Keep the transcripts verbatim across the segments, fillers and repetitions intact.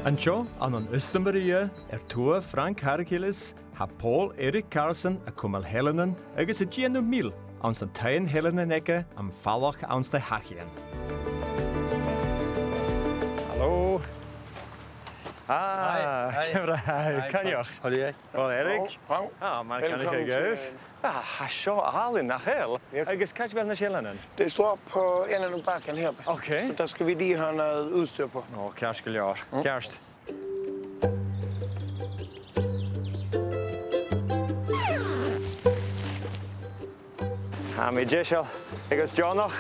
An seo, ann an Usta Maria, air tuath Frank Hargillis, tha Pòl Èiric Carson a' cumail sheileanan agus a' dèanamh mil anns na taighean-seileanan aige am falach anns na h-achaidhean. Halò. Ah, ciamar a tha thu? Coinnich. Pòl Èiric. Ah, mar a chanadh iad. Ah, tha seo àlainn, nach eil? Agus càit a bheil na seileanan? De stop, eh, innan an bakken her. Ok. So der skal vi lige have noget udstyr på. Ò, ceart gu leòr. Ceart. Tha mi deiseil agus deònach.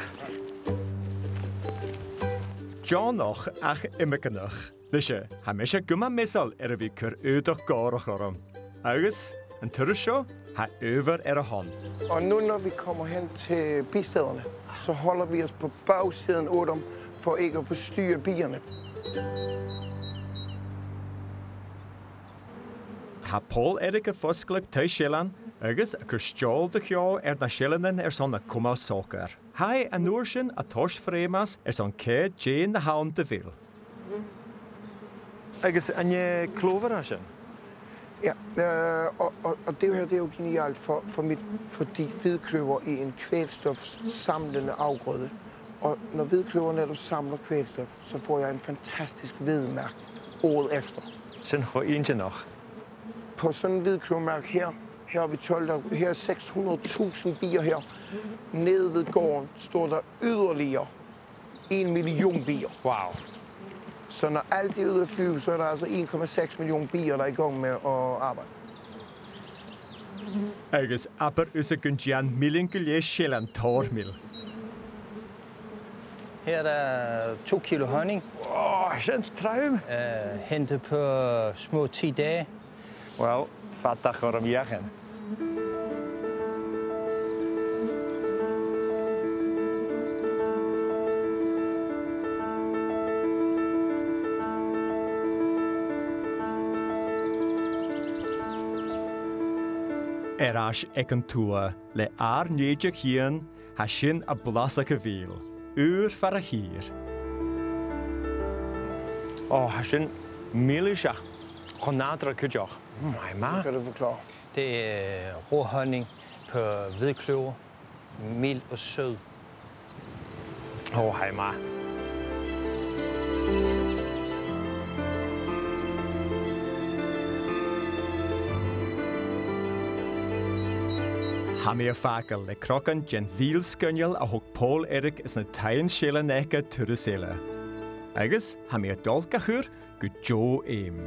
Deònach ach iomagaineach. Nise, tha mise gu math measail air a bhith a' cur aodach gòrach orm. Agus, an turas seo, tha adhbhar air a shon. Og nu, når vi kommer hen til bistaderne, så holder vi os på bagsiden af dem, for ikke at forstyrre bierne. Tha Pòl Èiric a' fosgladh taigh-seilein agus a' cur steòl de cheò air na seileanan airson a cumail socair. Tha e an uair sin a' toirt frèam às airson cead dè na th' ann de mhil. Agus an e clòbhar a tha sin? Ja, øh, og, og, og det er jo, det er jo genialt for, for mit, fordi hvidkløver er en kvælstofsamlende afgrøde. Og når hvidkløver netop samler kvælstof, så får jeg en fantastisk hvedemark året efter. Sin cho inntinneach. På sådan en hvidkløvermark her, her har vi tolv, der, her er seks hundrede tusind bier her. Nede ved gården står der yderligere en million bier. Wow. Så når alt det er ude at flyve, så er der altså en komma seks million bier, der er i gang med at arbejde. Agus abair thusa gun dèan millean gu leth seilean tòrr mil. Her er der to kilo honning. Åh, sin trom. Øh, hente på små ti dage. Uill, fada orm fheuchainn. Air ais aig an tuath, le àrd-nigheadaireachd dhiubh, tha sin a' blasad gu mil, ùr far a' chìr. Ò, tha sin mìlidh seach cho nàdarra cuideachd. Oh my, ma. Kan du forklare? Det er rå honning på hvidkløver. Mild og sød. Ò, tha e math. Tha mi a' fàgail le crogan den mhil sgoinneil a thog Pòl Èiric anns na taighean-seilein aige turas eile. Agus tha mi a' dol ga chur gu Joe Aim.